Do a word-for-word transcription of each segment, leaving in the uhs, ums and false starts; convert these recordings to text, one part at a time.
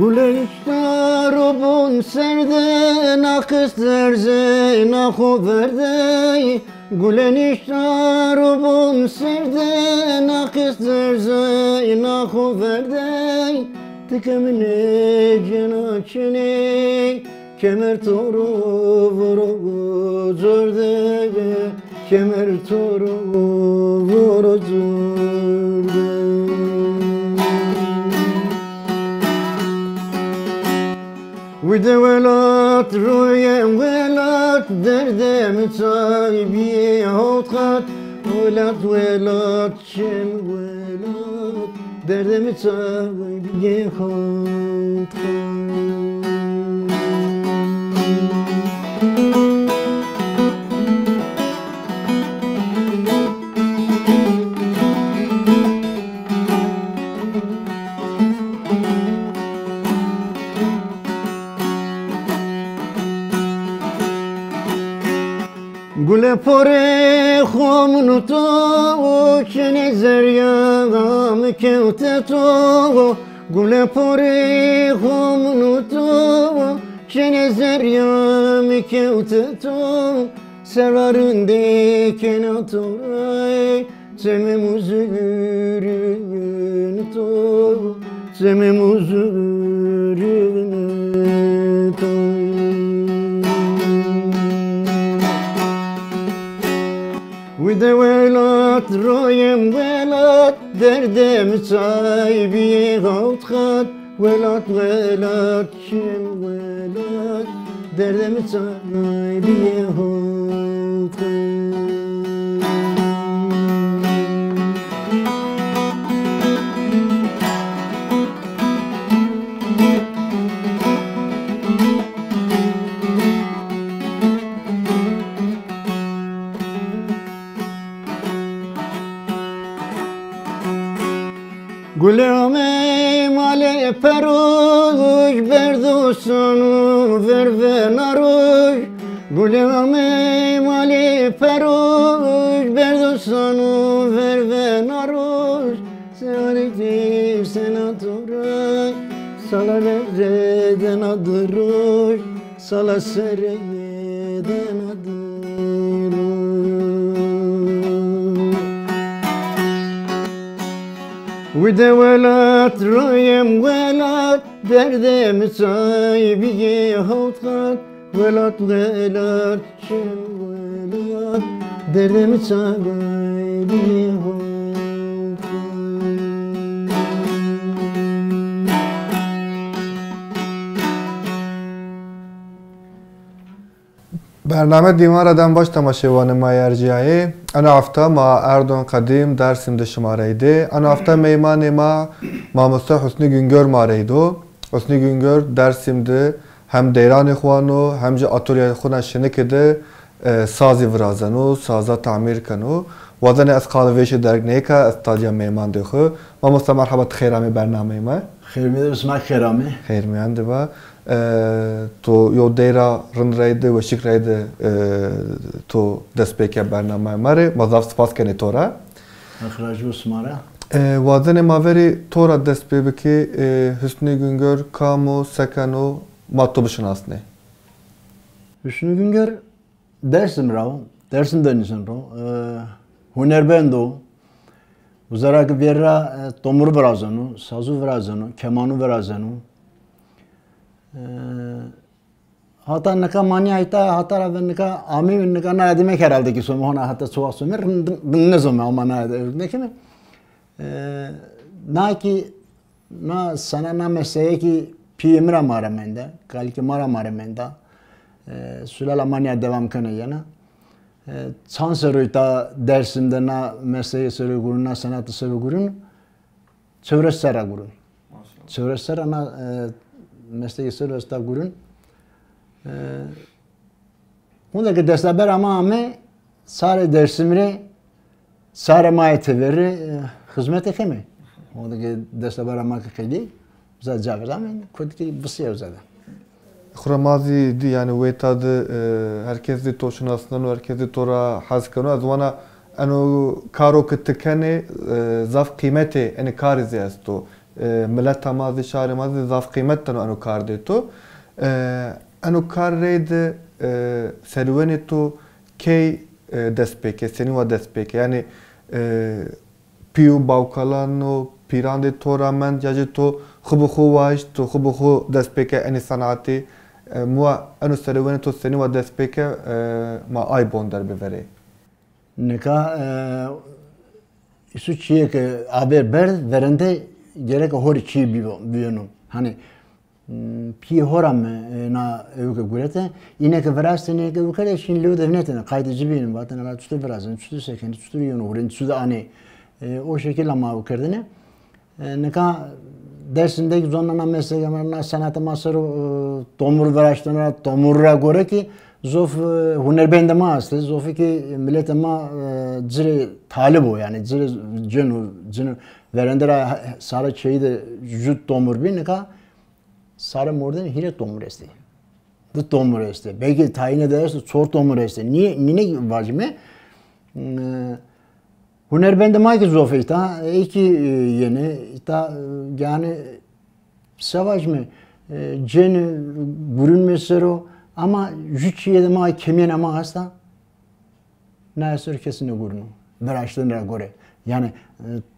Gule nişta robon serde, na qis derzê na xo verdey. Gule nişta robon serde, na qis derzê na xo verdey. Ti ke mi nêcena çinê, kemer to ro voro corde. Kemer to ro voro corde. Wide welat royem welat, derdê mi çay bîyê hawt qat. Welat, welat, çem welat, derdê mi çay bîyê hawt qat. Gule porê xo min û to, çinê zerrîya mi kewte to. Gule porê xo min û to, çinê zerrîya mi kewte to. Serra rindê kena to ray, çemê muzurîn to, çemê muzurîn to. Wide welat royem welat, derdê mi çay bîyê hawt qat. Welat, welat, çim welat, derdê mi çay bîyê hawt qat. Gule amey malê peroj, berdo sano vervena roj. Gule amey malê peroj, berdo sano vervena roj. Serê sena to ray, sala verê dena di roj. Sala serê dena di roj. Wide welat royem welat, derdê mi çay bîyê hawt qat. Welat, welat, çim welat, derdê mi çay bîyê hawt qat. Bername Dîwan ra dem baş temaşevanê ma yê ercîyayê. Eno hefta ma Erdogan Qedîm Dersim de şima reyde. Eno hefta meymanê ma Mamoste Husnî Güngör ma reydo. Husnî Güngör Dersim de hem deyranê xo wano, hem jî atolyayê xo na Şenike de, e, sazî virazeno, saza tamîr keno. Wazenê ez qalê vêşê derg nêka, ez tadîya meyman dê xo. Mamoste merheba, ti xêr amê bernameyê ma. Xêr mî de, sima xêr amê. Xêr mîyan de ba. E, to yo deyra rind reyde, weşik reyde, e, to dest pê ke bernameyê ma rê. Ma zaf spas kenê to ra. Heq razî bo sima ra. E, wazenê ma verî to ra dest pê bikê, e, Husnî Güngör kam o, se keno, ma to bişinasnê. Husnî Güngör Dersim ra o, Dersim de nîsen ro. E, hunerbend o. Uza ra ki vêr ra, e, tomur virazeno, sazu virazeno, kemanu virazeno. E, hata nika manîya îta, hata ra ve nika amê, nika na edime herhalde ki some, hona hata çi waxt some, rind, rind nêzome ama na edime keme. E, na ki Na sena, na mesleğe ki pîyê mi ra ma ra menda, kalikê ma ra ma ra menda. E, sulala ma nîya devam kena yena. E, çand serrî ta Dersim de na mesleğe ser o gurun, na senatî ser o gurun. Çewres serra gurun. Maşallah. Çewres serra na, e, mesleğe ser o esta gurun. E, Honde ke destebera ma ame, sarê Dersim rê, sarê ma yê teverî, e, xizmetê keme. Honde ke destebera ma ke qedî, uza ca verdame, kotî ke bisîya uza de. Xura ma zî dî, yanî wêta de, e, her kes zî to şinasneno, her kes zî to ra hes keno. Ez vana eno karo ke ti kenê, e, zaf qîmetê enê karî zî esto. E, mileta ma zî, şarê ma zî zaf qîmet dano eno kardê to. E, eno kar reyde, e, serwenê to key, e, dest pêke, senî wa dest pêke? Yanî, e, pî û bawkalan û pîrandê to ra mend ya jî to xwu bi xwu waşt, to xwu bi xwu dest pêke enî senatî? E, muwa eno serwenê to senî wa dest pêke, e, ma ay bonder biverê. Nika, e, îsu çîyê ke aver berd, verende gereke horê çîyê bîyo, bîyeno. Hanî, m, pîyê ho ra mi, e, na ewke gurete, îne ke viraştêne, ke ewke de şîn lew de vinetêne, qaytê ci bîyêne, vatêne, "La çutir virazên, çutir sekenî, çutir yeno hurên, çutir anê." E, o şekîla ma ew kerdêne. E, nika Dêrsim de kî zonena na meslege ma, na senata ma ser o, e, tomur viraştene ra, tomur ra gore kî zof, e, hunerbendê ma estê, zofê kî miletê ma, e, ci rê talib o, yanî ci rê cêno, cêno verende ra, sare çeyî de ju tomur bî, nika sare mordemî hîrê tomur estê. Di tomur estê. Belkî tayîne de esto, çor tomur estê. Nîye, nîne vajîme, e, hunerbendê ma kî zof ê îta, ê kî, e, yenê îta, e, yanî se vajîme, e, cênê gurînme ser o, ama ju çîyê de ma kemîyena ma esta, naye ser o kes nêgurîno. Viraştene ra gore. Yanî, e,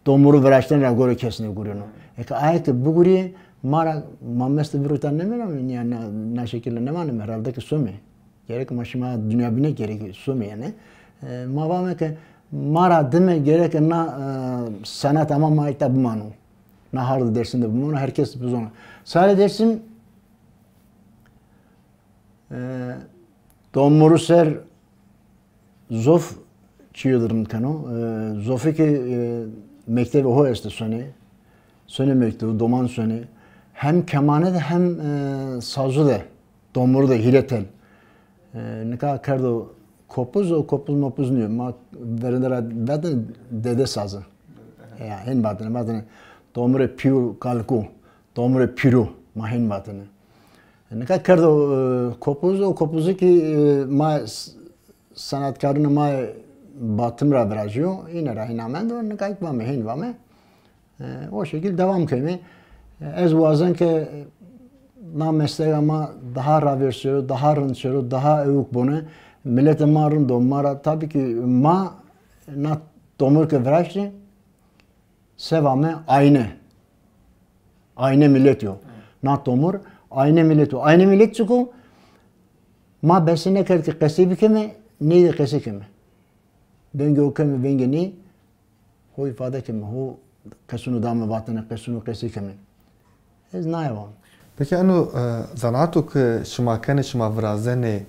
tomuru viraştene ra gore kes nêgurîno. Eke aye ke bigurîyê, ma ra, ma mestê vîr o îta nêmena, yanî na, na şekîle nêmaneme, herhalde ke some. Gerek ma şima dinya bîne, gerek some yanî. E, ma vame ke ma ra dime gerek na, e, senata ma, ma îta bimano. Na hard Dêrsim de bimano, her kes bizona. Sare Dêrsim, e, tomuru ser zof çîyo de rind keno. E, zofê kî, e, mektebê ho estê sonê. Sonê mektebû, doman sonê. Hem kemane de hem, e, sazu de, tomuru de hîrê tel. E, nika kerdo kopuz, o kopuz mopuz nîyo. Ma verende ra vatêne dede sazı. Ya, hên vatêne, vatêne tomurê pî û kalikû, tomurê pîrû, ma hên vatêne. Nika kerdo, e, kopuz, o kopuzu kî, e, ma s-, senatkarûnê ma Batim ra virajîyo, îne ra hîna mendo, nika kî vame, hên vame. E, o şekil devam keme. E, ez wazen ke na mesleka ma daha ravêr şero, daha rind şero, daha ewk bone. Miletê ma rind o, ma ra, tabî kî ma na tomur ke viraştî, se vame ayne. Ayne milet yo. Na tomur ayne milet yo. Ayne milet çik o? Ma bese nêkerd ke qesey bikeme, ney de qesey keme. Vengê ho keme, vengê ney, ho îfade keme, ho qesûnû dame vatene, qesûnû qesey keme. Ez naye van. Peki eno, e, zanato ke şima kenê, şima virazenê,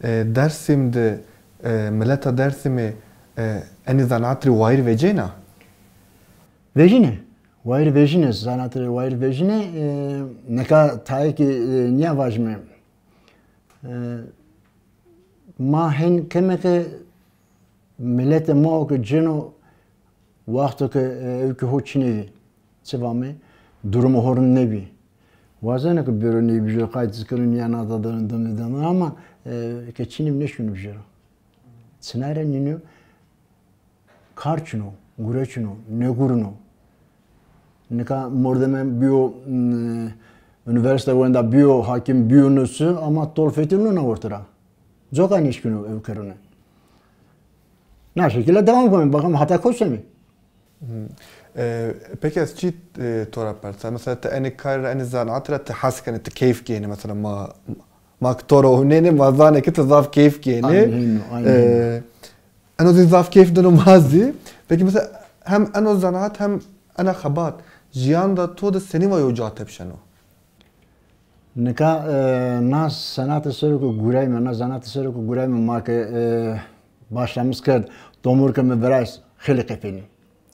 e, Dêrsim de, e, mileta Dêrsimê, e, enê zanat rê wayîr vecêna? Vejîne. Wayîr vejîne, zanat rê wayîr vejîne. E, nika tayê kî, e, nîya vajîme. E, ma hên keme ke miletê ma o ke cêno, wexto ke, e, ewkê ho çinê bî, çi vame, durumê ho rind nêbî. Wazeno ke bêro ney bijêro, qayt zî keno nîya na da dano, dano, dano, ama, e, ke çinê bî nêşkeno bijêro. Çinay ra nîno, kar çin o, gure çin o, nêgurîno. Nika mordeme bîyo, m, unîversîte wenda, bîyo hakîm, bîyo nusî, ama tol fetîl nêna orte ra. Coka nêşkîno ewkerune. Na şekîle devam keme, bakalım hata kotî semê. Hmm. E, peki ez çî, e, to ra persa? Mesela ti enê kar ra, enê zanaat ra ti hes kenê, ti keyf gênê? Mesela ma, ma ki to ra hunênê, ma zanê ki ti zaf keyf gênê. Aynen, aynen. E, eno zî zaf keyf dano ma zî. Peki mesela hem eno zanaat hem ena xebat jiyan da to de senî wa yo ca tepşeno? Nika, e, na senate ser o ke gurayme, na zanate ser o ke gurayme, ma ke, e, başlamis kerd, tomur ke mi viraşt, xeylê qefelî.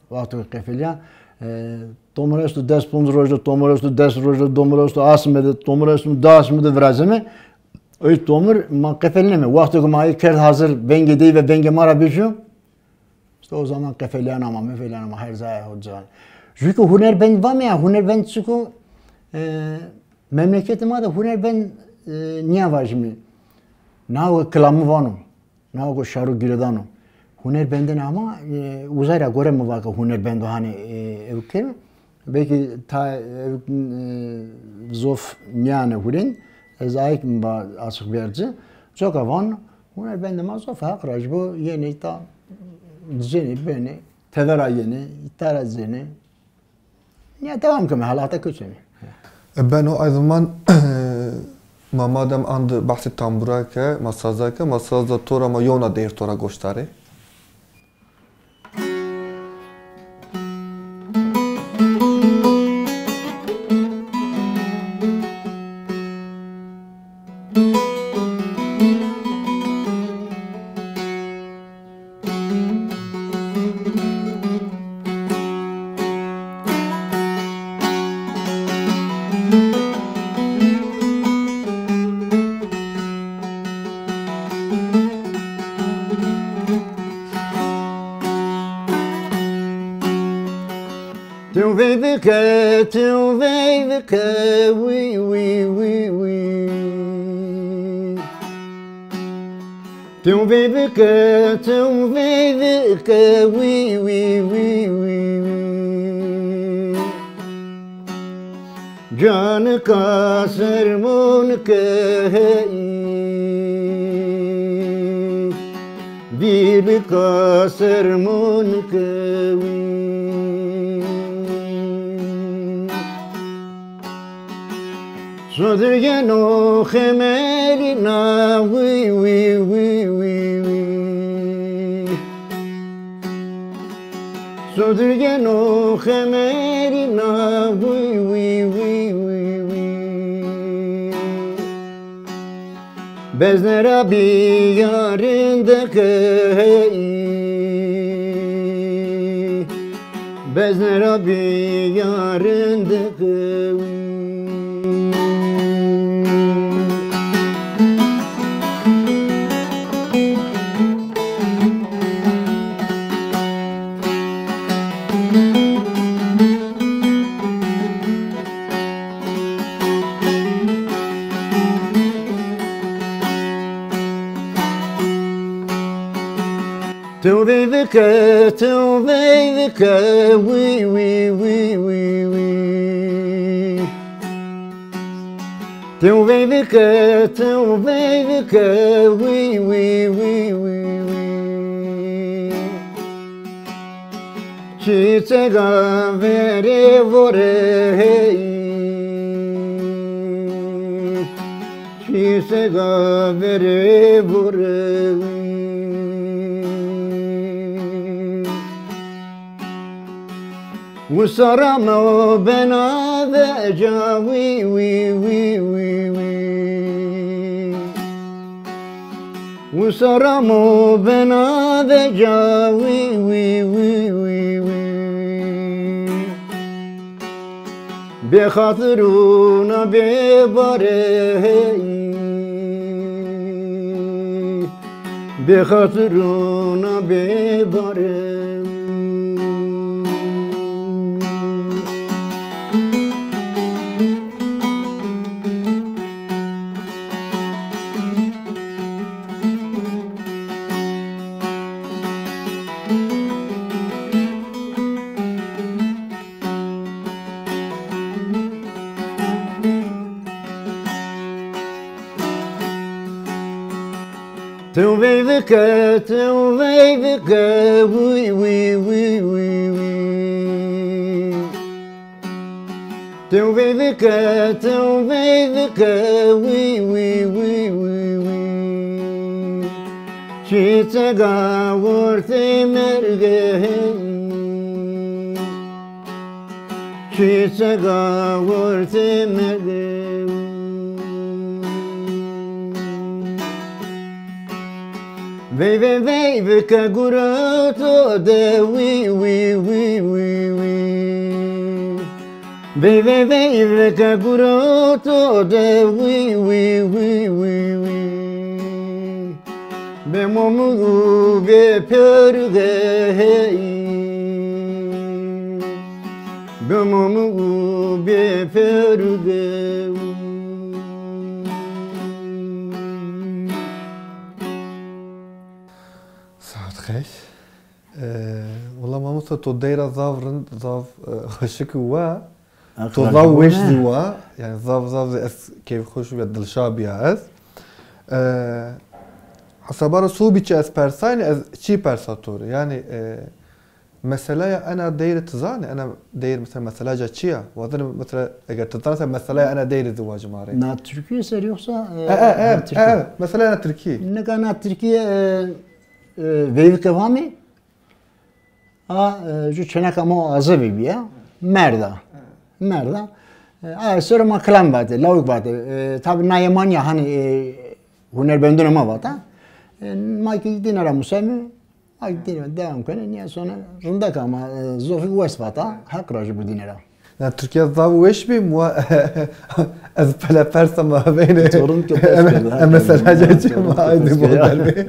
Wexto ke qefelîya, e, tomur esto des ponc roj de, tomur esto des roj de, tomur esto asme de, tomur esto di asme de virazeme. Ey tomur ma qefelîneme. Wexto ke ma ey kerd hazir, vengê dey ve vengê ma ra vejîyo, îşte o zaman qefelîyana ma, mefelîyana ma, her cayê ho ca. Jû ke hunerbend vame ya, hunerbend çik o, e, memleketê ma de hunerbend, e, nîyavajîme. Nawo ke kilamî vano, nawo ke şaro girêdano. Hunerbendêne ama, e, uzay ra gore mi va ke hunerbend o, hanî, e, ewk keme. Belkî ta, e, zof nîyane hurên, ez ayik mi ba açık verci. Coka van, hune bende ma zof heq ra ji bo yenê ta cenê benê, tevera yenê, tera zenê. Ya devam keme, halata köçemi. E, beno, ay zaman, ma madem and bahsê tambura ke, ma saza ke, ma saza to ra ma yewna deyr to ra goştarê. Tim vey bike, tim vey bike, wî, wî, wî, wî. Tim vey bike, tim vey bike, wî, wî, wî, wî, wî. Canika sermonike hey, dîlika sermonike wî. Sodir geno xemelîna wî, wî, wî, wî, wî. Sodir geno xemelîna wî, wî, wî, wî, wî. Bezne ra bîya rindeke hey. Bezne ra bîya rindeke wî. Tewbey bike, tewbey bike, wî, wî, wî, wî, wî. Tewbey bike, tewbey bike, wî, wî, wî, wî, wî. Çîçega verê vore hey. Çîçega verê vore. Wisa ramo bena veca wî, wî, wî, wî, wî. Wisa ramo bena veca wî, wî, wî, wî, wî. Bê xatirûna bê bare hey. Bê xatirûna bê bare. Tewbey bike, tewbey bike, wî, wî, wî, wî, wî. Tewbey bike, tewbey bike, wî, wî, wî, wî, wî. Çîçega wertê merge hey. Çîçega wertê merge. Vey, vey, vey bike gura to de wî, wî, wî, wî, wî. Vey, vey, vey bike gura to de wî, wî, wî, wî, wî. Bê momu bê perge hey. Bê momu bê perge. Saet xeyr. Ee, wela Mamo, To, to dey ra zaf rind, zaf, e, xweşik wa. To zaf weş zî wa. Yanî zaf, zaf zî ez keyfxweş bîya, dilşa bîya ez. E, hesaba ra sobî çi ez persaynî, ez çî persa to rê. Yanî, e, meselaya ena deyre ti zanî? Ena deyr mesela, mesela ca çi ya? Wazir mesela, eger ti zanî, mesela meselaya ena deyre zî wacî ma rê. Na Tirkîye ser yoksa, e, e, e, her Tirkîye? E, mesela ena Tirkîye. Nika na Tirkîye, e, e, veyvike vamî, a, e, ju çêneka ma azebî bîya, merda. Merda. E, a, ser ma kilam vate, lawik vate. E, tabi na yeman ya, hani, e, hunerbendunê ma vata. E, ma ki dîne ra musemi, ma ki dîne devam kene, niye sonra rindek ama, e, zofî wes vata, heq ra ju bu dîne ra. Na Tirkîya zaf weş bî, muwa ez pele persa ma veyne. Torun ke pers kerde, ha, mesela ca çi ma aydî bo derbê.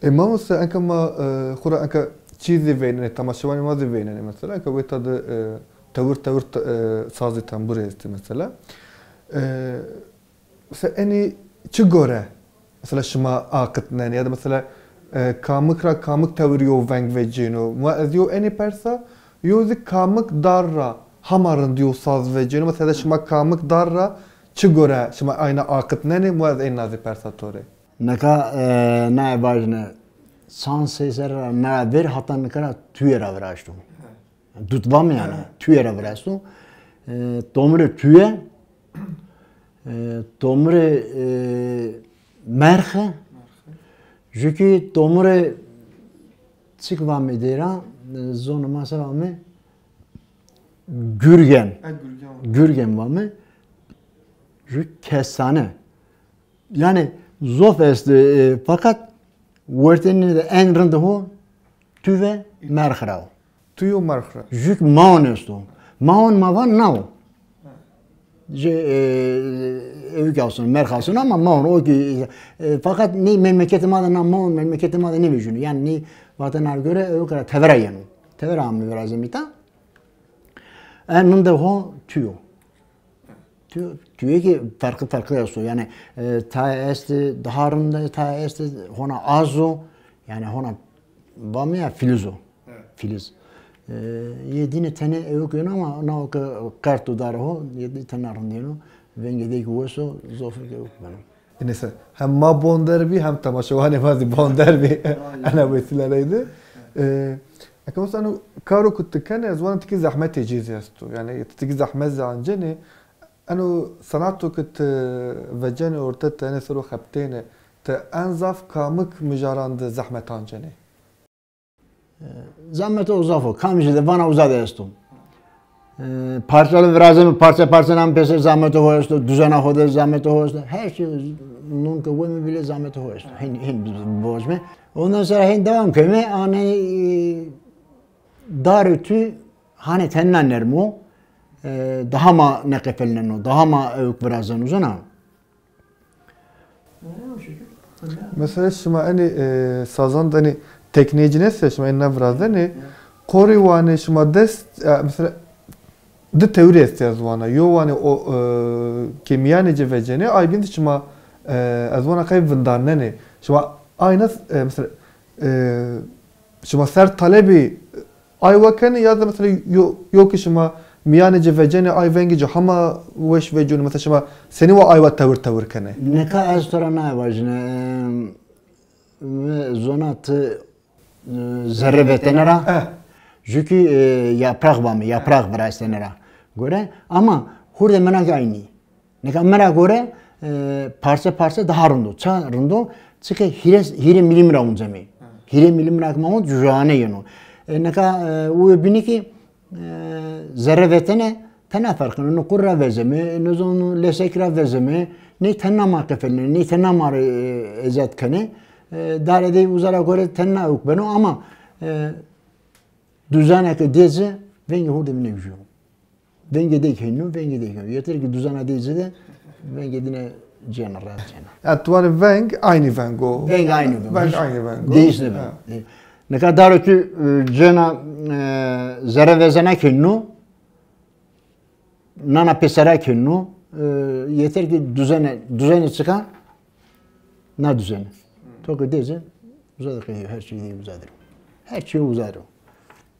E, e, mamoste, enka ma, e, xura enka çî zî veynenê, temaşewanê ma zî veynenê mesela. Enka weta de, e, tewir tewir, e, sazê tembûrê estê mesela. E, mesela enî çi gore? Mesela şima aqitnenê ya da mesela, e, kamik ra kamik tewir yo veng vecêno? Muwa ez yo enî persa, yo zî kamik dar ra hama rind yo saz vecêno? Mesela şima kamik dar ra çi gore şima ayna aqitnenê? Muwa ez enî na zî persa to rê. Nika, e, naye vajine, çand sey serre ra na ver hata nika ra tuye ra viraşto. Dut vame yanî, tuye ra viraşto. E, tomire tuye, e, tomire, e, merxe, jükî tomire çik vame dêra, e, zonê ma se vame, gürgen. Ha, gürgen. Gürgen vame, jü kestane. Yanî zof est, e, fakat wertênî de en rind ho tü ve merx ra o. Tü û merx ra. Jük maon esto. Maon ma van nao. Jê, e, ewik ason, merx ason ama maon o ki, e, fakat ney memleketê ma de na maon memleketê ma de nêvejîno. Yanî ney vatena göre ewik ra tevera yeno. Tevera amî virazê mi ta. En rinde ho tü yo. Tü-, tüyê ki ferqli ferqli esto. Yanî, e, tayê estê daha rinde, tayê estê hona az o. Yanî hona vamê ya filiz o. Evet. Filiz. E, yê dîne tenê ewik yeno ama na o ke qert û darê ho, yê dîne tena rind yeno. Vengê dey ki wes o, zofê ki ewik beno. Neyse, hem ma bonder bî, hem temaşewanê ma zî bonder bî. Aynen. Ena wesîle reyde. E, eke mesela eno karo ke ti kenê, ez vana tikî zehmetê ci zî esto. Yanî tikî zehmet zî ancenê. Eno senato ke ti vecenê orte, ti enê ser o xebitênê, ti en zaf kamik mijaran de zehmet ancenê? Zehmet o zaf o. Kamijî de vana uza de esto. E, parçalı virazeme, parça parça nam pêser zehmetê ho esto, duzena ho de zehmetê ho esto. Her şey nun ke weme bile zehmetê ho esto. Hên, hên bojme. Ondan sonra hên devam keme, anî, e, darê tü hanî tena nerm o, e, daha ma neqefelneno, daha ma ewk virazeno zona. Mesela şima enî, e, sazan de enî tekneyê ci nêse, şima enî na virazenê, qorî wanê şima dest, e, mesela di tewirî estê ez vana. Yo wanê o, e, ke mîyanê ci vecenê, ay bîn de şima, e, ez vana qey vindarnenê. Şima ayna, e, mesela, e, şima ser talebî ay wa kenê ya da mesela yo, yo ke şima mîyanê ci vecenê, ay vengê ci hema weş vecûnê, mesela şima senî wa ay wa tewir tewir kenê? Nika ez to ra naye vajine, em, mi zona ti, e, zerre vetene ra. Eh. Jükî, e, yapraq vame, yapraq viraştene ra. Gore, ama hurdê mena ki aynî. Nika mi ra gore, e, parçe parçe daha rind o. Ça rind o? Çike hîrê, hîrê mîlîm ra uncemê. Hîrê mîlîm ra ke ma uncî, cuane yeno. E, nika, e, uwe bînî ki, e, zerre vetene, tena ferq keno. No qur ra vezeme, no zon lesek ra vezeme, ney tena ma qefelnenê, ney tena ma rê, e, ezet kenê. E, darê dey uza ra gore tena ewk beno ama, e, duzena ke dê ci, vengê hurdê mi nêvijîyo. Vengê dey ki hênîno, vengê dey ki hênîno. Yeter ki duzena dey ci de, vengê dîne cêna, rehet cêna. Ya, ti vanê veng aynî veng o. Veng aynî veng o. Veng aynî veng o. Değişmedi. Ha. E, nika daro tü, e, cêna, e, zerre vezena ki hênîno, nana pêsera ki hênîno, e, yeter ki duzene, duzene çika, na duzene. To ki dê ci, uza de qey her şey dey uza der o. Her şey uza der o.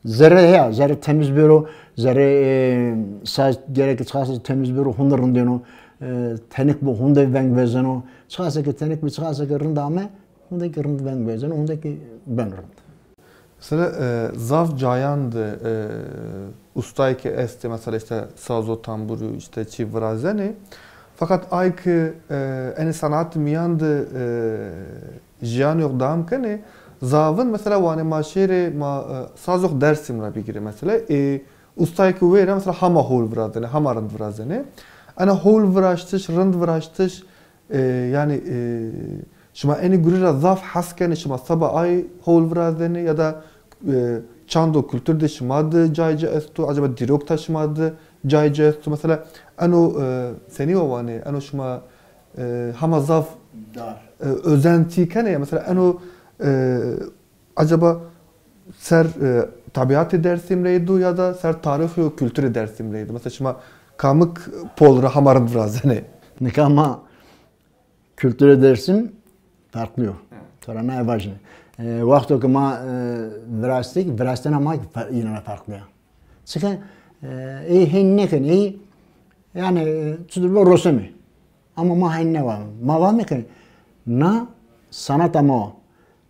Zerre heya, zerre temiz bêro, zerre, e, saz gerek çiqas temiz bêro, hunde rindêno, e, tenik bo, hunde veng vezeno. Çiqas ke tenik bi, çiqas ke rind ame, hunde ki rind veng vezeno, hunde ki ben rind. Mesela, e, zaf cayan de, e, ustay ki estê, mesela işte sazo, tamburu, işte çi virazenê. Fakat ay ki, e, enê sanat miyan de, e, jiyan yox dam kenê, zavin mesela wanê ma şêrê ma, e, sazox Dersim ra bigirê mesela. E, ustay ki wêra mesela hama hol virazenê, hama rind virazenê. Ena hol viraştiş, rind viraştiş, e, yani, e, şima enê guri ra zaf hes kenê, şima seba ay hol virazenê ya da, e, çand û kultur de şima de cay ci esto, acaba dîrokta şima de cay ci esto? Mesela eno, e, senî wa wanê, eno şima, e, hama zaf, e, özenti kenê ya, mesela eno, e, acaba ser, e, tabiatê Dersim reydo ya da ser tarîxî û kulturê Dersim reydo? Mesela şima kamik pol ra hama rind virazenê? Nika ma kulturê Dersim ferqlî yo. Evet. To ra naye vajîne. E, wexto ke ma, e, virastî, virastena ma fe-, yîne ra ferqlî ya. Çike, e, ey hên nêkenê, ey, yani, e, çitur bo rosemê. Ama ma hên nêvame. Ma vame ke na sanata ma o.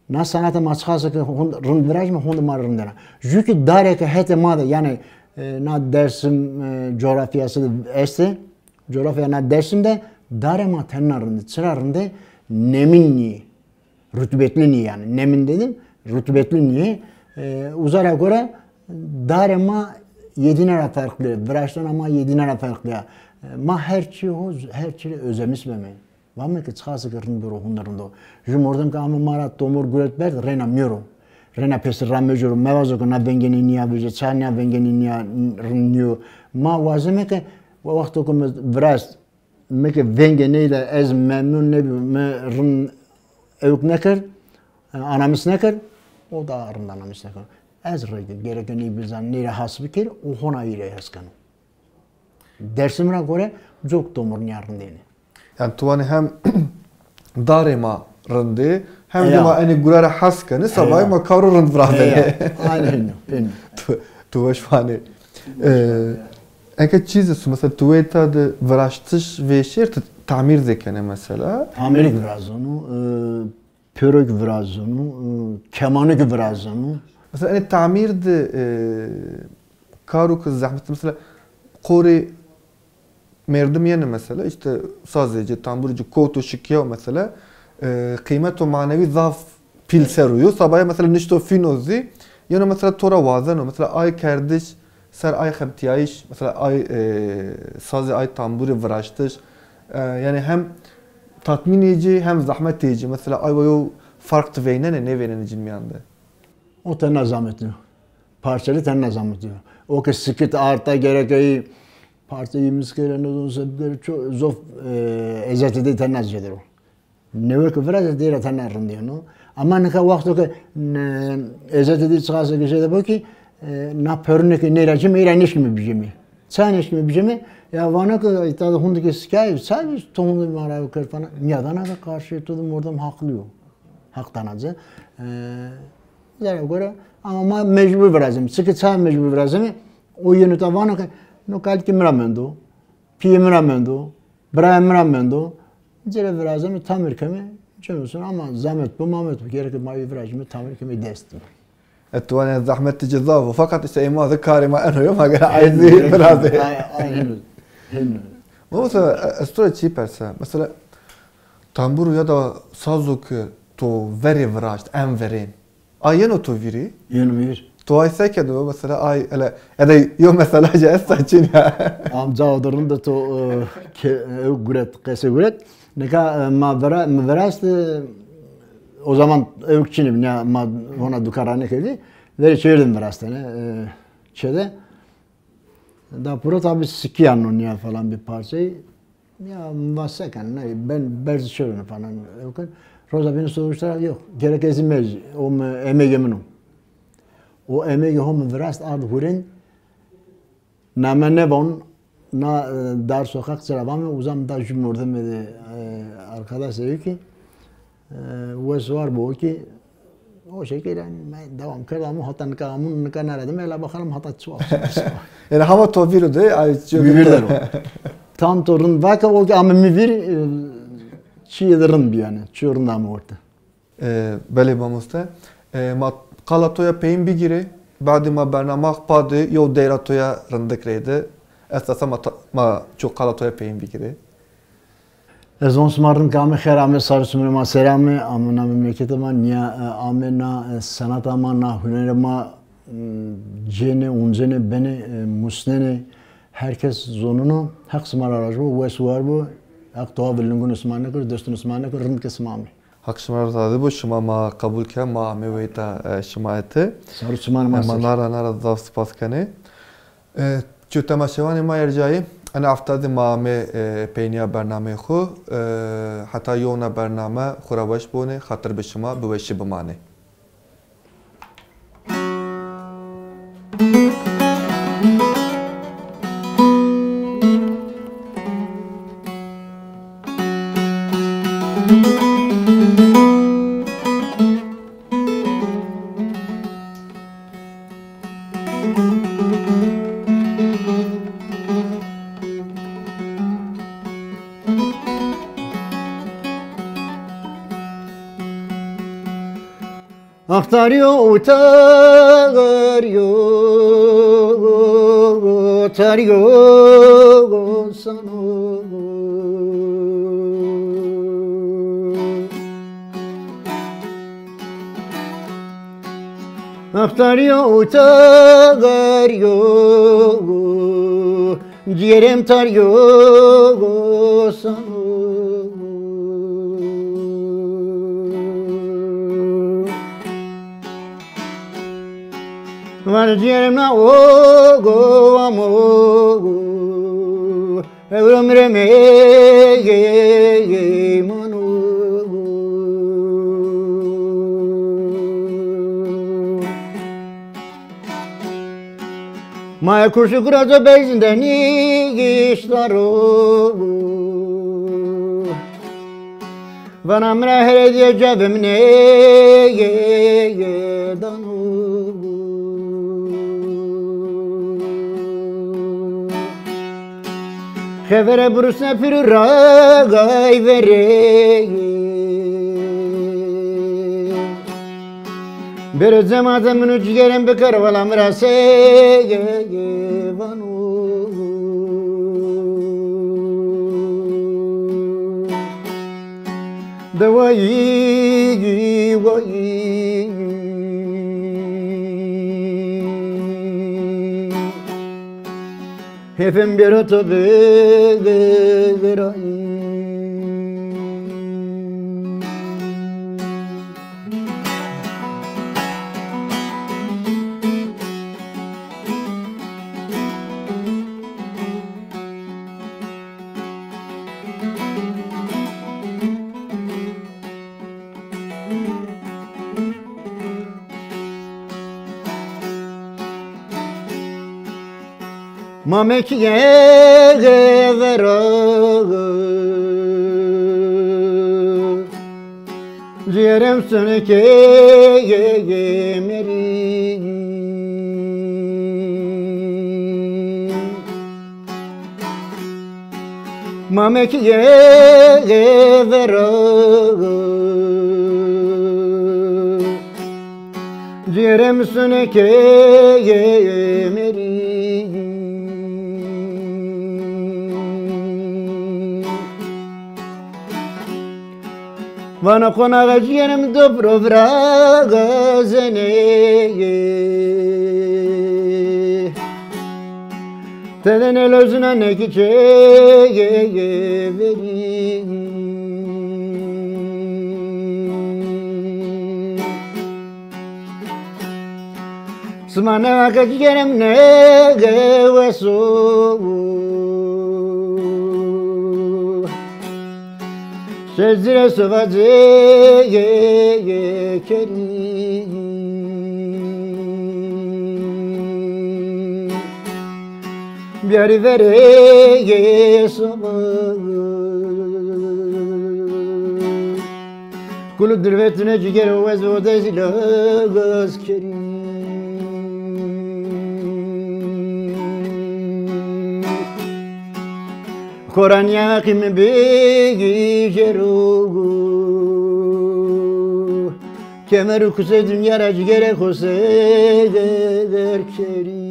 Na sanata ma çiqas ke hund-, rind virajîme, hunde ma rindena. Jû ki darê ke hetê ma de, yani, e, na Dersim, e, coğrafyası de estê, coğrafya na Dersim de darê ma tena rindê. Çira rindê? Nemîn nîyê. Rutubetli nîyê yani. Nemîn dedim, rutubetli nîyê. E, uza ra gore darê ma yedîne ra ferqlî, viraştena ma yedîne ra ferqlî ya. E, ma her çî ho, her çî rê özemis beme. Vame ke çiqas ke rind bêro, hunde rind o. Jû mordem ke ame ma ra tomur guret berd, reyna mîyoro. Reyna pêser ra mecoro, mevazo ke na vengê ney nîya vejê, ça nîya vengê ney nîya rind nîyo. Ma wazeme ke wexto ke mi virast, mi ke vengê ney de ez memnun nêbî, mi rind ewk nêkerd, e, anamis nêkerd, o da rind anamis nêkeno. Ez rê ke gereke ney bizan, ney ra has bikir, o hona î rê hes keno. Dersim ra gore cok tomur nîya rindêne. Yani tu vanê hem darê ma rindê, hem de ma enê gure ra hes kenê, sebayê ma karo rind virazenê. Eya, aynî hêno, hêno. Tu, tu weş vanê. E, eke çî zî su, mesela tu wê ta de viraştiş vêşêr, tu tamîr zî kenê mesela. Tamîrî virazeno, e, pêro ki virazeno, e, kemano ki virazeno. Mesela enê tamîr de, e, karo ki zehmet, mesela qorê merdim yenê mesela, işte sazê ci, tambur ci kowto şikîyaw mesela, e, qîmeto manewî zaf pîl ser o yo. Sebayê mesela nişto fîno zî, yeno mesela to ra wazeno, mesela ay kerdiş, ser ay xebitîyayîş, mesela ay, e, sazê, ay tamburê viraştiş, e, yani hem tatmînê ci hem zehmetê ci. Mesela ay wa yo ferq ti veynenê, nêveynenê cin mîyan de? O tena zahmetî yo. Parçelî tena zahmetî yo. O ke sikit arta gereke î parçeyî miskere, no zon se bikere, ço-, zof, e, ezete de tena zêder o. Newe ke virazê dê ra tena rind yeno. Ama nika wexto ke, e, ezete dê çiqas ke zêde bo kî, e, na perune ke ney ra cême, ey ra nêşkîme bijême. Ça nêşkîme bijême? Ya vana ke îta de hunde ke sikayê, ça bi to hunde ma ra kerd falan. Nîyadana de karşî to de mordem haqlî yo. Haq dana ci. E, zerre gore, ama ma mecbur virazeme. Çike ça mecbur virazeme? O yeno ta vano ke no kalikê mi ra mendo, pîyê mi ra mendo, birayê mi ra mendo. Ci rê virazeme, tamîr keme, çin olsun, ama zahmet bo, mamet bo, gereke ma vî virajîme, tamîr keme, dest dime. E, tu vanê zahmetê ci zaf o, fakat işte ê ma de karê ma eno yo, ma gere ay zî virazê. Ay, ay, hêno, hêno. Ma mesela, e, ez to ra çî persa. Mesela, tamburu ya da sazo ke to verê viraşt, en verên, a yeno to vîrî? Yeno mi vîr. To ay se keno mesela, ay, hele, ya da yo mesela ci esta çin ya? Amca o de rind de to, e, ke, e, guret, qese guret. Nika, e, ma vera-, mi viraşt, e, o zaman ewk çinî bi, nîya ma hona dukan ra nêkerdî. Verê çêver de mi virastene, e, çê de. Da pura tabi sikîya no nîya falan bir parçayı. Ya, mi va se ken, ne, ben berzi şorine falan, ewk ken. Roza bîne soruşta, yok, gerek ez mec, o mi, emegê min o. O emegê ho mi virast, ard hurên, name nêvon, na, e, dar sokak çira vame, uza mi da jû mordemê de, e, arkadaş ew kî, e, wes war bo kî, O şekil yanî me devam kerd, ama hata nika amûn, nika nêrede me, la bakalım hata çi wexto. Yanî hama to vîr o de, ay çi vîr der o. Tam to rind vake, o ki ame mi vîr, e, çîyê de rind bî yanî, çîyo rind ame orte. E, belê mamoste. E, ma qala to ya peyin bigîrê, badê ma bernama pa de yew deyra to ya rindik reyde. Esasa ma ta-, ma ço qala to ya peyin bigîrê. Ez von sima rind ke ame xêr ame, sarê sumurê ma ser ame, ame na memleketê ma, nîya, e, ame na, e, senata ma, na hunerê ma, m, cênê, uncênê, benê, e, musnenê, her kes zoneno, Heq sima ra razî bo, wes û war bo, Heq towa ve lingunê sima nêkero, destûnê sima nêkero, rind ke sima ame. Heq şima ra razî bo, şima ma qebul ke, ma ame weyta, e, şima ete. Sar û çimanê ma ser. Ma nara, nara zaf spas kenê. E, ço temaşevanê ma ercayî, ena hefta de ma ame, e, peynîya bernameyê xwu, e, heta yewna bername xwu ra weş bonê, xatir bi şima, bi weşî bimanê. Axtarîyo û tarîyo, tarîyo sano. Axtarîyo û tarîyo, cîgerê mi tarîyo sano. Vanê cîgerê mi na o go amo go. Ewro mi rê meyê mano. Maya kuşu kuraca beyzinde nîgiştaro. Vana mi ra herê dîye cavê mi nêdano. Xevere burusne pîrû ra gay verê. Bêro cemate min û cîgerên bikero, wela mi ra sey vano. De wayî, wayî. Hêfên bêro to bigirayî. Mamekîye vera cîgerê mi sonekê merî. Mamekîye vera cîgerê mi sonekê merî. Vana qonaxa cîgerê mi do piro virazenê. Tede nêlozina nêkî çê verî. Sima nêvake cîgerê mi nêweso. Şezîre sovacê kerî. Biyarî verê sova. Kulu dirvetine ciger o ez o dezî lagaz kerî. Koranîya qîmi bêgî jero. Kemer û kusê dinya ra cigere xo seder kerî.